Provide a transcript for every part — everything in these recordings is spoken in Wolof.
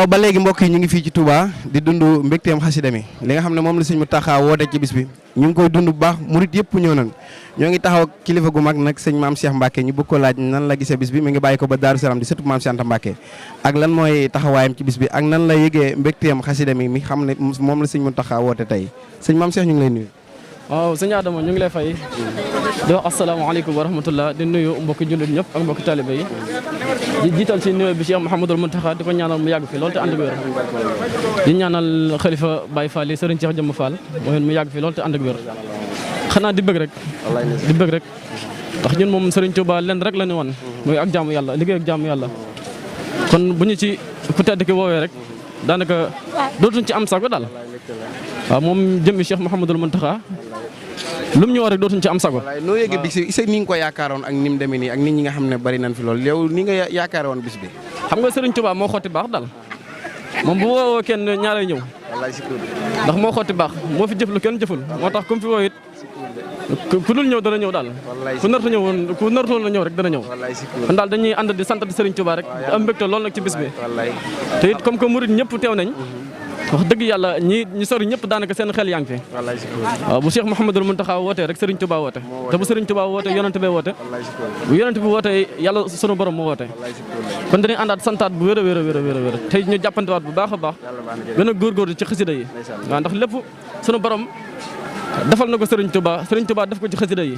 waaw ba léegi mbokk yi ñu ngi fii ci Touba di dund mbégteem xasida mi li nga xam ne moom la sëñ Mountakha woote ci bis bi ñu ngi koy dund bu baax murit yëpp ñëw nañ ñoo ngi taxaw kilifa gu mag nag sëñ Maam Cheikh Mbacke ñu bëgg ko laaj nan la gisee bis bi mi ngi bàyyi ko ba Daaru Salaam di sëtu Maam Cheikh Anta Mbacke ak lan mooy taxawaayam ci bis bi ak nan la yëgee mbégteem xasida mi xam ne moom la sëñ Mountakha woote tey sëñ Maam Cheikh ñu ngi lay nuyu. waaw sëñ Adama ñu ngi lay fay di wax asalaamaaleykum wa rahmatullah di nuyu mbokki jullit ñëpp ak mbokki talibé yi di jiital ci nuyoo bi Cheikh Mouhamadul Mountakha di ko ñaanal mu yàgg fi loolu te ànd ak wér di ñaanal xalifa Baye Fall yi Serigne Cheikh Jëmm Fall mooy mu yàgg fi loolu te ànd ak wér xanaa di bëgg rek ndax ñun moom Serigne Touba lenn rek la ñu wan mooy ak jaamu yàlla liggéey ak jaamu yàlla kon bu ñu ci ku tedd ki woowee rek daanaka dootuñ ci am sago daal waaw moom jëmmi Cheikh Mouhamadul Mountakha lu mu ñëw rek dootuñ ci am sago. wallaay noo yëgee bis bi isa ni nga ko yaakaaroon ak ni mu demee nii ak nit ñi nga xam ne bari nañ fi lool yow ni nga yaakaaroon bis bi. xam nga Serigne Touba moo xotti baax daal moom bu woowoo kenn ñaaree ñëw ndax moo xotti baax moo fi jëf lu kenn jëful moo tax comme fi woo it ku dul ñëw dana ñëw daal ku nartoon la ñëw rek dana ñëw kon daal dañuy ànd di sant di Serigne Touba rek di am mbégte lool nag ci bis bi te it comme que murid ñëpp teew nañ wax dëgg yàlla ñi sori ñëpp daanaka seen xel yaa ngi fi waaw bu Cheikh Mouhamadul Mountakha wootee rek Serigne Touba woote te bu Serigne Touba woote yonent bi woote bu yonent bi woote yàlla sunu borom moo woote kon dañuy àndaat santaat bu wér a wér tey ñu jàppantewaat bu baax a baax gën a góorgóorlu ci xasida yi waaw ndax lépp sunu borom defal na ko Serigne Touba def ko ci xasida yi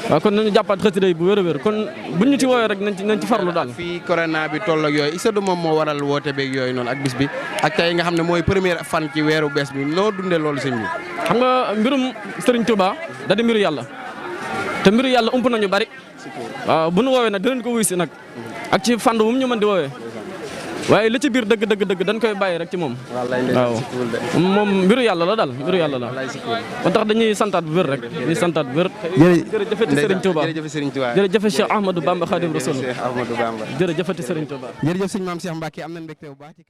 waaw kon nañu jàppaat xasida yi bu wér a wér kon buñ ñu ci woowee rek nañ ci farlu daal. fii corona bi toll ak yooyu isa du moom moo waral woote beeg yooyu noonu ak bis bi ak tey nga xam ne mooy première fan ci weeru bees bi noo dundee loolu sëñ bi. xam nga mbirum Serigne Touba da di mbiru yàlla te mbiru yàlla ump nañu bari waaw bu nu woowee nag dinañ ko wuy si nag ak ci fànn bu mu ñu mën di woowee waaye li ci biir dëgg dañ koy bàyyi rek ci moom. waaw moom mbiru yàlla la daal mbiru yàlla la. moo tax dañuy santaat bu wér rek dañuy santaat bu wér. jërëjëfati Serigne Touba jërëjëf Cheikh Ahmadou Bamba Khadim Rasoul jërëjëfati Serigne Touba. jërëjëf sëñ Maam Cheikh Mbacke am nañ mbégte bu baax ci